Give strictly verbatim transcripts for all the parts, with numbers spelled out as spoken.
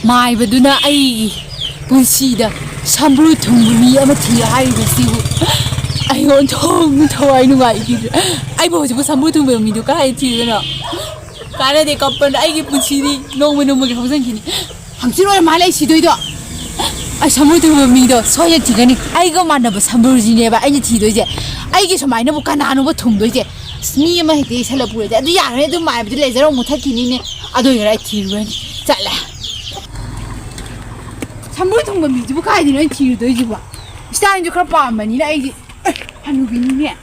ꯃꯥꯏꯕꯗꯨꯅ ꯑꯩꯒꯤ ꯄꯨꯟꯁꯤꯗ ꯁꯝꯕ꯭ꯔꯨ ꯊꯨꯡꯕ ꯃꯤ ꯑꯃ ꯊꯤꯌꯨ ꯍꯥꯏꯔꯤꯕꯁꯤꯕꯨ ꯑꯩ ꯑꯣꯟꯊꯣꯛꯅ ꯊꯋꯥꯏ ꯅꯨꯡꯉꯥꯏꯈꯤꯗ꯭ꯔꯦ꯫ ꯑꯩꯕꯨ ꯍꯧꯖꯤꯛꯄꯨ ꯁꯝꯕ꯭ꯔꯨ ꯊꯨꯡꯕ ꯃꯤꯗꯨ ꯀꯥꯏ ꯊꯤꯗꯣꯏꯅꯣ? ꯀꯥꯟꯅꯗꯦ ꯀꯞꯄꯅ, ꯑꯩꯒꯤ ꯄꯨꯟꯁꯤꯗꯤ ꯅꯣꯡꯃ ꯅꯣꯡꯃꯒꯤ ꯍꯧꯖꯤꯟꯈꯤꯅꯤ꯫ ꯍꯪꯆꯤꯠ ꯑꯣꯏꯔ ꯃꯥꯜꯂꯦ ꯑꯩ ꯁꯤꯗꯣꯏꯗꯣ꯫ ꯑꯩ ꯁꯃꯨꯗ꯭ꯔ ꯊꯨꯡꯕ ꯃꯤꯗꯣ ꯁꯣꯏꯗꯅ ꯊꯤꯒꯅꯤ꯫ ꯑꯩꯒ ꯃꯥꯟꯅꯕ ꯁꯝꯕ꯭ꯔꯨꯁꯤꯅꯦꯕ ꯑꯩꯅ ꯊꯤꯗꯣꯏꯁꯦ꯫ ꯑꯩꯒꯤ ꯁꯨꯃꯥꯏꯅꯕꯨ ꯀꯅꯥꯅꯣꯕ ꯊꯨꯡꯗꯣꯏꯁꯦ? ꯑꯁ, ꯃꯤ ꯑꯃ ꯍꯦꯛꯇ ꯌꯩꯁꯜꯂꯛꯄ ꯎꯔꯗꯤ ꯑꯗꯨ ꯌꯥꯔꯣꯏ꯫ ꯑꯗꯨ ꯃꯥꯏꯕꯗꯨ ꯂꯩꯖꯔꯣ, ꯃꯨꯊꯠꯈꯤꯅꯤꯅꯦ꯫ ꯑꯗꯨ ꯑꯣꯏꯒꯦꯔꯥ ꯑꯩ ꯊꯤꯔꯨꯔꯅꯤ꯫ ꯆꯠꯂꯦ꯫ ꯁꯝꯕ꯭ꯔꯨ ꯊꯨꯡꯕ ꯃꯤꯗꯨꯕꯨ ꯀꯥꯏꯗꯅꯣ ꯑꯩꯅ ꯊꯤꯔꯨꯗꯣꯏꯁꯤꯕꯣ? ꯏꯁꯇꯥꯏꯜꯁꯨ ꯈꯔ ꯄꯥꯝꯕꯅꯤꯅ ꯑꯩꯗꯤ꯫ ꯑꯦ, ꯍꯅꯨꯕꯤꯅꯤꯅꯦ꯫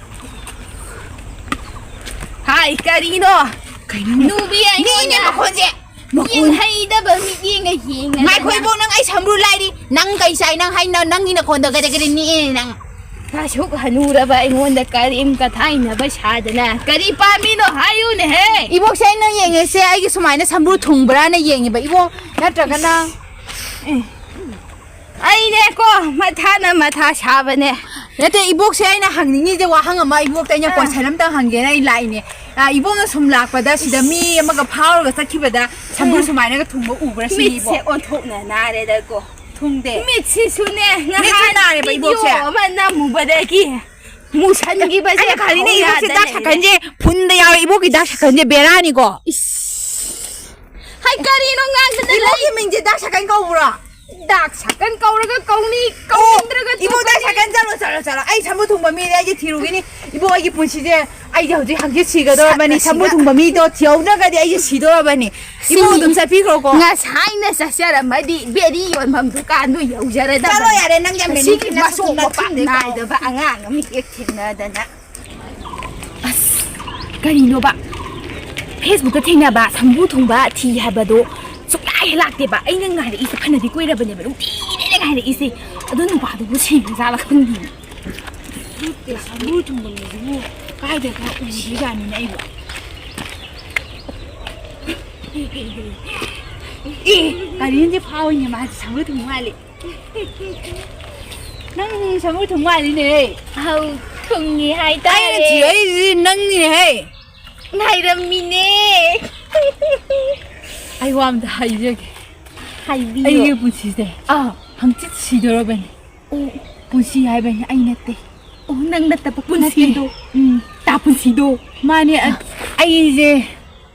ꯍꯥꯏ, ꯀꯔꯤꯅꯣ? ꯀꯩꯅꯣꯅꯦ? ꯅꯨꯕꯤ ꯑꯩꯉꯣꯟꯗ ꯃꯤꯅꯦ ꯃꯈꯣꯟꯁꯦ꯫ ꯃꯈꯣꯟ ꯌꯦꯡꯍꯩꯗꯕ ꯃꯤꯠꯌꯦꯡꯒ ꯌꯦꯡꯉꯗꯅ꯫ ꯉꯥꯏꯈꯣ ꯏꯕꯣ, ꯅꯪ ꯑꯩ ꯁꯝꯕ꯭ꯔꯨ ꯂꯥꯏꯔꯤ꯫ ꯅꯪ ꯀꯩ ꯆꯥꯏ? ꯅꯪ ꯍꯥꯏꯅ ꯅꯪꯒꯤ ꯅꯈꯣꯟꯗ ꯒꯗꯦ ꯒꯗꯦ ꯅꯤꯛꯑꯦ ꯅꯪ꯫ ꯑꯁꯨꯛ ꯍꯅꯨꯔꯕ ꯑꯩꯉꯣꯟꯗ ꯀꯔꯦꯝ ꯀꯊꯥꯏꯅꯕ ꯁꯥꯗꯅ ꯀꯔꯤ ꯄꯥꯝꯃꯤꯅꯣ ꯍꯥꯏꯌꯨꯅꯦꯍꯦ? ꯏꯕꯣꯛꯁꯦ ꯑꯩꯅ ꯌꯦꯡꯉꯤꯁꯦ ꯑꯩꯒꯤ ꯁꯨꯃꯥꯏꯅ ꯁꯝꯕ꯭ꯔꯨ ꯊꯨꯡꯕ꯭ꯔꯥꯅ ꯌꯦꯡꯉꯤꯕ ꯏꯕꯣ, ꯅꯠꯇ꯭ꯔꯒꯅ? ꯑꯦ꯫ ꯑꯩꯅꯦꯀꯣ, ꯃꯊꯥꯅ ꯃꯊꯥ ꯁꯥꯕꯅꯦ꯫ ꯅꯠꯇꯦ, ꯏꯕꯣꯛꯁꯦ ꯑꯩꯅ ꯍꯪꯅꯤꯡꯉꯤꯁꯦ ꯋꯥꯍꯪ ꯑꯃ, ꯏꯕꯣꯛꯇ ꯑꯩꯅ ꯑꯥ꯫ ꯀꯣꯏꯁꯟ ꯑꯝꯇꯪ ꯍꯪꯒꯦꯅ ꯑꯩ ꯂꯥꯛꯏꯅꯦ꯫ ꯑꯥ, ꯏꯕꯣꯛꯅ ꯁꯨꯝ ꯂꯥꯛꯄꯗ ꯁꯤꯗ ꯃꯤ ꯑꯃꯒ ꯐꯥꯎꯔꯒ ꯆꯠꯈꯤꯕꯗ ꯁꯝꯕ꯭ꯔꯨ ꯎꯝ꯫ ꯁꯨꯃꯥꯏꯅꯒ ꯊꯨꯡꯕ ꯎꯕ꯭ꯔꯥ ꯁꯤꯅꯤ ꯃꯤꯠꯁꯦ ꯏꯕꯣꯛ? ꯑꯣꯟꯊꯣꯛꯅ ꯅꯥꯔꯦꯗꯀꯣ꯫ ꯊꯨꯡꯗꯦ꯫ ꯃꯤꯠꯁꯤꯁꯨꯅꯦ, ꯃꯤꯠꯁꯨ ꯅꯍꯥꯟ ꯅꯥꯔꯦꯕ ꯚꯤꯗꯤꯑꯣ ꯏꯕꯣꯛꯁꯦ꯫ ꯑꯃ ꯅꯝꯃꯨꯕꯗꯒꯤ ꯃꯨꯁꯟꯈꯤꯕꯁꯦ ꯑꯩꯅ ꯈꯜꯂꯤꯅꯦ ꯈꯧ ꯏꯕꯣꯛꯁꯦ ꯌꯥꯗ ꯗꯥꯛ ꯂꯩꯔꯦ꯫ ꯁꯥꯀꯟꯁꯦ ꯐꯨꯟꯗ ꯌꯥꯎꯔꯦ꯫ ꯏꯕꯣꯛꯀꯤ ꯗꯥꯛ ꯁꯥꯀꯟꯁꯦ ꯕꯦꯔꯥꯅꯤꯀꯣ꯫ ꯏꯁ꯫ ꯍꯥꯏ, ꯀꯔꯤꯅꯣ ꯉꯥꯡꯗꯅ ꯏꯕꯣꯛꯀꯤ ꯂꯩ? ꯃꯤꯡꯁꯦ ꯗꯥꯛ ꯁꯥꯀꯟ ꯀꯧꯕ꯭ꯔꯣ? ꯗꯥꯛ ꯁꯥꯀꯟ ꯀꯧꯔꯒ ꯀꯧꯅꯤ, ꯑꯣ, ꯀꯧꯅꯤꯡꯗ꯭ꯔꯒ ꯏꯕꯣꯛ ꯗꯥꯛ ꯇꯣꯛꯀꯅꯤ꯫ ꯁꯥꯀꯟ ꯆꯠꯂꯣ, ꯆꯠꯂꯣ, ꯆꯠꯂꯣ꯫ ꯑꯩ ꯁꯝꯕ꯭ꯔꯨ ꯊꯨꯡꯕ ꯃꯤꯅꯦ, ꯑꯩꯁꯦ ꯊꯤꯔꯨꯈꯤꯅꯤ꯫ ꯏꯕꯣꯛ, ꯑꯩꯒꯤ ꯄꯨꯟꯁꯤꯁꯦ ꯑꯩꯁꯦ ꯍꯧꯖꯤꯛ ꯍꯪꯆꯤꯠ ꯁꯤꯒꯗꯧꯔꯕꯅꯤ꯫ ꯁꯛ ꯁꯝꯕ꯭ꯔꯨ ꯑꯁꯤꯒ꯫ ꯊꯨꯡꯕ ꯃꯤꯗꯣ ꯊꯤꯍꯧꯗ꯭ꯔꯒꯗꯤ ꯑꯩꯁꯦ ꯁꯤꯗꯧꯔꯕꯅꯤ꯫ ꯏꯕꯣꯛ ꯁꯤ ꯑꯗꯨꯝ ꯆꯠꯄꯤꯈ꯭ꯔꯣꯀꯣ꯫ ꯉꯁꯥꯏꯅ ꯆꯠꯆꯔꯝꯃꯗꯤ ꯕꯦꯔꯤ ꯌꯣꯟꯐꯝ ꯗꯨꯀꯥꯟꯗꯨ ꯌꯧꯖꯔꯗꯕꯅꯤ꯫ ꯆꯠꯂꯣ ꯌꯥꯔꯦ, ꯅꯪ ꯌꯥꯝ ꯃꯁꯤꯒꯤ ꯂꯦꯝꯅ ꯃꯁꯣꯛ ꯁꯨꯝ ꯃꯄꯥ ꯈꯪꯗꯦꯀꯣ꯫ ꯅꯥꯏꯗꯕ ꯑꯉꯥꯡ ꯑꯃ ꯍꯦꯛ ꯊꯦꯡꯅꯗꯅ꯫ ꯑꯁ, ꯀꯔꯤꯅꯣꯕ? ꯐꯦꯁꯕꯨꯛꯇ ꯊꯦꯡꯅꯕ ꯁꯝꯕ꯭ꯔꯨ ꯊꯨꯡꯕ ꯊꯤ ꯍꯥꯏꯕꯗꯣ ꯁꯨꯛꯂꯥꯛ ꯍꯦꯛ ꯂꯥꯛꯇꯦꯕ꯫ ꯑꯩꯅ ꯉꯥꯏꯔꯛꯏꯁꯦ ꯐꯅꯗꯤ ꯀꯨꯏꯔꯕꯅꯦꯕ, ꯅꯨꯡꯇꯤꯅꯦ ꯑꯩꯅ ꯉꯥꯏꯔꯛꯏꯁꯦ꯫ ꯑꯗꯨ ꯅꯨꯄꯥꯗꯨꯕꯨ ꯁꯤꯕ ꯖꯥꯠꯂ ꯈꯪꯗꯦꯅꯦ꯫ ꯅꯠꯇꯦ, ꯁꯝꯕ꯭ꯔꯨ ꯊꯨꯡꯕ ꯃꯤꯁꯤꯕꯨ ꯀꯥꯏꯗꯒ ꯎꯗꯣꯏꯖꯥꯠꯅꯤꯅꯦ ꯑꯩꯕꯨ? ꯑꯦ, ꯀꯔꯤꯅꯗꯤ ꯐꯥꯎꯏꯅꯦ ꯃꯥꯗꯤ ꯁꯝꯕ꯭ꯔꯨ ꯊꯨꯡ ꯃꯥꯜꯂꯤ꯫ ꯅꯪ ꯁꯃꯨ ꯊꯨꯡ ꯃꯥꯜꯂꯤꯅꯦꯍꯦ꯫ ꯑꯧ, ꯊꯨꯡꯉꯤ ꯍꯥꯏꯇꯥꯔꯦ꯫ ꯑꯩꯅ ꯊꯤꯔꯛꯏꯁꯤ ꯅꯪꯅꯤꯅꯦꯍꯦ꯫ ꯉꯥꯏꯔꯝꯃꯤꯅꯦ꯫ ꯑꯩ ꯋꯥ ꯑꯝꯇ ꯍꯥꯏꯖꯒꯦ꯫ ꯍꯥꯏꯕꯤꯌꯣ꯫ ꯑꯩꯒꯤ ꯄꯨꯟꯁꯤꯁꯦ, ꯑꯥ꯫ ꯍꯪꯆꯤꯠ ꯁꯤꯗꯣꯔꯕꯅꯤ꯫ ꯑꯣ꯫ ꯄꯨꯟꯁꯤ ꯍꯥꯏꯕꯅꯤ, ꯑꯩ ꯅꯠꯇꯦ꯫ ꯑꯣ, ꯅꯪ ꯅꯠꯇꯕ ꯅꯠꯇꯦ꯫ ꯄꯨꯟꯁꯤꯗꯣ꯫ ꯎꯝ꯫ ꯇꯥ ꯄꯨꯟꯁꯤꯗꯣ꯫ ꯃꯥꯅꯦ, ꯑ-, ꯑꯩꯁꯦ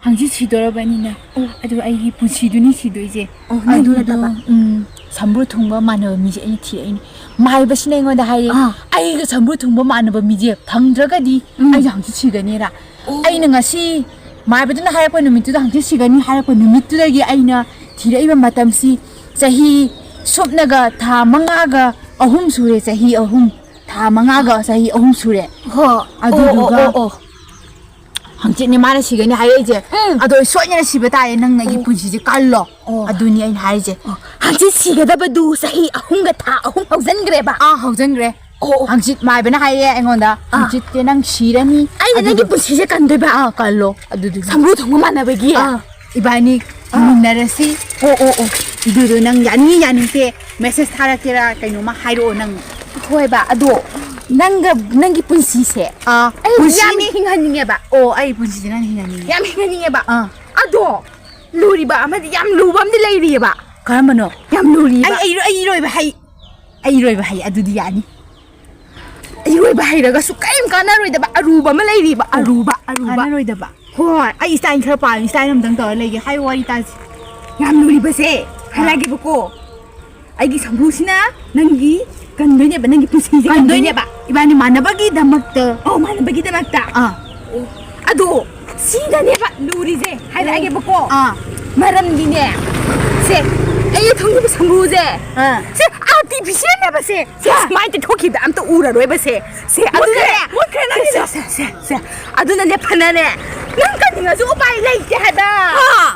ꯍꯪꯆꯤꯠ ꯁꯤꯗꯣꯔꯕꯅꯤꯅ꯫ ꯑꯣ꯫ ꯑꯗꯨ ꯑꯩꯒꯤ ꯄꯨꯟꯁꯤꯗꯨꯅꯤ ꯁꯤꯗꯣꯏꯁꯦ꯫ ꯑꯣ, ꯅꯪ ꯑꯗꯨꯗꯣ, ꯅꯠꯇꯕ꯫ ꯎꯝ, ꯁꯝꯕ꯭ꯔꯨ ꯊꯨꯡꯕ ꯃꯥꯟꯅꯕ ꯃꯤꯁꯦ ꯑꯩꯅ ꯊꯤꯔꯛꯏꯅꯦ꯫ ꯃꯥꯏꯕꯁꯤꯅ ꯑꯩꯉꯣꯟꯗ ꯍꯥꯏꯔꯦ, ꯑꯥ꯫ "ꯑꯩꯒ ꯁꯝꯕ꯭ꯔꯨ ꯊꯨꯡꯕ ꯃꯥꯟꯅꯕ ꯃꯤꯁꯦ ꯐꯪꯗ꯭ꯔꯒꯗꯤ ꯎꯝ꯫ ꯑꯩꯁꯦ ꯍꯪꯆꯤꯠ ꯁꯤꯒꯅꯤꯔ?" ꯑꯣ꯫ ꯑꯩꯅ ꯉꯁꯤ ꯃꯥꯏꯕꯗꯨꯅ ꯍꯥꯏꯔꯛꯄ ꯅꯨꯃꯤꯠꯇꯨꯗ ꯍꯪꯆꯤꯠ ꯁꯤꯒꯅꯤ ꯍꯥꯏꯔꯛꯄ ꯅꯨꯃꯤꯠꯇꯨꯗꯒꯤ ꯑꯩꯅ ꯊꯤꯔꯛꯏꯕ ꯃꯇꯝꯁꯤ ꯆꯍꯤ ꯁꯨꯞꯅꯒ ꯊꯥ ꯃꯉꯥꯒ ꯑꯍꯨꯝ ꯁꯨꯔꯦ, ꯆꯍꯤ ꯑꯍꯨꯝ꯫ ꯊꯥ ꯃꯉꯥꯒ ꯆꯍꯤ ꯑꯍꯨꯝ ꯁꯨꯔꯦ꯫ ꯍꯣ꯫ ꯑꯗꯨꯗꯨꯒ ꯑꯣ, ꯑꯣ, ꯑꯣ, ꯑꯣ꯫ ꯍꯪꯆꯤꯠꯅꯦ ꯃꯥꯅ ꯁꯤꯒꯅꯤ ꯍꯥꯏꯔꯛꯏꯁꯦ꯫ ꯎꯝ꯫ ꯑꯗꯣ ꯑꯩ ꯁꯣꯏꯗꯅ ꯁꯤꯕ ꯇꯥꯏꯌꯦ, ꯅꯪ ꯅꯪꯒꯤ ꯑꯣ꯫ ꯄꯨꯟꯁꯤꯁꯦ ꯀꯜꯂꯣ꯫ ꯑꯣ꯫ ꯑꯗꯨꯅꯤ ꯑꯩꯅ ꯍꯥꯏꯔꯤꯁꯦ꯫ ꯑꯣ꯫ ꯍꯪꯆꯤꯠ ꯁꯤꯒꯗꯕꯗꯨ ꯆꯍꯤ ꯑꯍꯨꯝꯒ ꯊꯥ ꯑꯍꯨꯝ ꯍꯧꯖꯤꯟꯈ꯭ꯔꯦꯕ꯫ ꯑꯥ, ꯍꯧꯖꯤꯟꯈ꯭ꯔꯦ꯫ ꯑꯣ, ꯑꯣ꯫ ꯍꯪꯆꯤꯠ ꯃꯥꯏꯕꯅ ꯍꯥꯏꯔꯦ ꯑꯩꯉꯣꯟꯗ, ꯑꯥ꯫ "ꯍꯪꯆꯤꯠꯁꯦ ꯅꯪ ꯁꯤꯔꯅꯤ꯫ ꯑꯩꯅ ꯅꯪꯒꯤ ꯑꯗꯨꯗꯣ" ꯄꯨꯟꯁꯤꯁꯦ ꯀꯟꯗꯣꯏꯕ? ꯑꯥ, ꯀꯜꯂꯣ꯫ ꯑꯗꯨꯗꯨꯒꯤ ꯁꯝꯕ꯭ꯔꯨ ꯊꯣꯡꯕ ꯃꯥꯟꯅꯕꯒꯤ? ꯑꯥ, ꯏꯕꯥꯅꯤ ꯑꯥ꯫ ꯍꯤꯡꯃꯤꯟꯅꯔꯁꯤ꯫ ꯑꯣ, ꯑꯣ, ꯑꯣ꯫ ꯑꯗꯨꯗꯣ ꯅꯪ ꯌꯥꯅꯤꯡꯉꯤ ꯌꯥꯅꯤꯡꯗꯦ, ꯃꯦꯁꯦꯖ ꯊꯥꯔꯛꯀꯦꯔꯥ ꯀꯩꯅꯣꯝꯃ ꯍꯥꯏꯔꯛꯑꯣ ꯅꯪ꯫ ꯍꯣꯏꯕ, ꯑꯗꯣ ꯅꯪꯒ ꯅꯪꯒꯤ ꯄꯨꯟꯁꯤꯁꯦ ꯑꯥ, ꯑꯩ ꯌꯥꯝ ꯄꯨꯟꯁꯤꯅꯤ꯫ ꯍꯤꯡꯍꯟꯅꯤꯡꯉꯦꯕ꯫ ꯑꯣ, ꯑꯩ ꯄꯨꯟꯁꯤꯁꯦ ꯅꯪ ꯍꯤꯡꯍꯟꯅꯤꯡꯉꯦ꯫ ꯌꯥꯝ ꯍꯤꯡꯍꯟꯅꯤꯡꯉꯦꯕ꯫ ꯑꯥ꯫ ꯑꯗꯣ ꯂꯨꯔꯤꯕ ꯑꯃꯗꯤ, ꯌꯥꯝ ꯂꯨꯕ ꯑꯃꯗꯤ ꯂꯩꯔꯤꯑꯕ꯫ ꯀꯔꯝꯕꯅꯣ? ꯌꯥꯝ ꯂꯨꯔꯤꯕ꯫ ꯑꯩ, ꯑꯩ, ꯑꯩ ꯏꯔꯣꯏꯕ ꯍꯩ꯫ ꯑꯩ ꯏꯔꯣꯏꯕ ꯍꯩ, ꯑꯗꯨꯗꯤ ꯌꯥꯅꯤ꯫ ꯏꯔꯣꯏꯕ ꯍꯩꯔꯒꯁꯨ ꯀꯔꯤꯝ ꯀꯥꯟꯅꯔꯣꯏꯗꯕ ꯑꯔꯨꯕ ꯑꯃ ꯂꯩꯔꯤꯕ, ꯑꯣ, ꯑꯔꯨꯕ, ꯑꯔꯨꯕ꯫ ꯀꯥꯟꯅꯔꯣꯏꯗꯕ꯫ ꯍꯣꯏ꯫ ꯑꯩ ꯏꯁꯇꯥꯏꯜ ꯈꯔ ꯄꯥꯝꯃꯤ, ꯏꯁꯇꯥꯏꯜ ꯑꯝꯇꯪ ꯇꯧꯔ ꯂꯩꯒꯦ꯫ ꯍꯥꯏꯌꯣ, ꯋꯥꯔꯤ ꯇꯥꯁꯤ꯫ ꯌꯥꯝ ꯂꯨꯔꯤꯕꯁꯦ ꯑꯥ꯫ ꯍꯥꯏꯔꯛꯑꯒꯦꯕꯀꯣ꯫ ꯑꯩꯒꯤ ꯁꯝꯕ꯭ꯔꯨꯁꯤꯅ ꯅꯪꯒꯤ ꯀꯟꯗꯣꯏꯅꯦꯕ, ꯅꯪꯒꯤ ꯄꯨꯟꯁꯤꯁꯦ ꯀꯟꯗꯣꯏꯅꯦ꯫ ꯀꯟꯗꯣꯏꯅꯦꯕ꯫ ꯏꯕꯥꯅꯤ ꯃꯥꯟꯅꯕꯒꯤꯗꯃꯛꯇ꯫ ꯑꯧ, ꯃꯥꯟꯅꯕꯒꯤꯗꯃꯛꯇ꯫ ꯑꯥ꯫ ꯑꯣ, ꯑꯗꯣ ꯁꯤꯗꯅꯦꯕ ꯂꯨꯔꯤꯁꯦ, ꯍꯥꯏꯔꯛꯑꯒꯦꯕꯀꯣ꯫ ꯑꯥ꯫ ꯃꯔꯝꯗꯤꯅꯦ, ꯁꯦ, ꯑꯩꯒꯤ ꯊꯣꯡꯈꯤꯕ ꯁꯝꯕ꯭ꯔꯨꯁꯦ, ꯑꯥ꯫ ꯁꯦ, ꯑꯥꯔꯇꯤꯐꯤꯁꯤꯌꯦꯜꯅꯦꯕ ꯁꯦ꯫ ꯁꯦ, ꯑꯥ꯫ ꯁꯨꯃꯥꯏꯅ ꯇꯩꯊꯣꯛꯈꯤꯕꯗ ꯑꯝꯇ ꯎꯔꯔꯣꯏꯕ ꯁꯦ꯫ ꯁꯦ, ꯃꯨꯠꯈ꯭ꯔꯦ, ꯑꯗꯨꯅꯅꯦ꯫ ꯃꯨꯠꯈ꯭ꯔꯦ ꯅꯪꯒꯤꯗꯣ꯫ ꯁꯦ, ꯁꯦ, ꯁꯦ, ꯁꯦ, ꯁꯦ꯫ ꯑꯗꯨꯅꯅꯦ, ꯐꯅꯅꯦ, ꯅꯪ ꯀꯟꯅꯤꯡꯉꯁꯨ ꯎꯄꯥꯏ ꯂꯩꯇꯦ ꯍꯥꯏꯕ꯫ ꯑꯥ꯫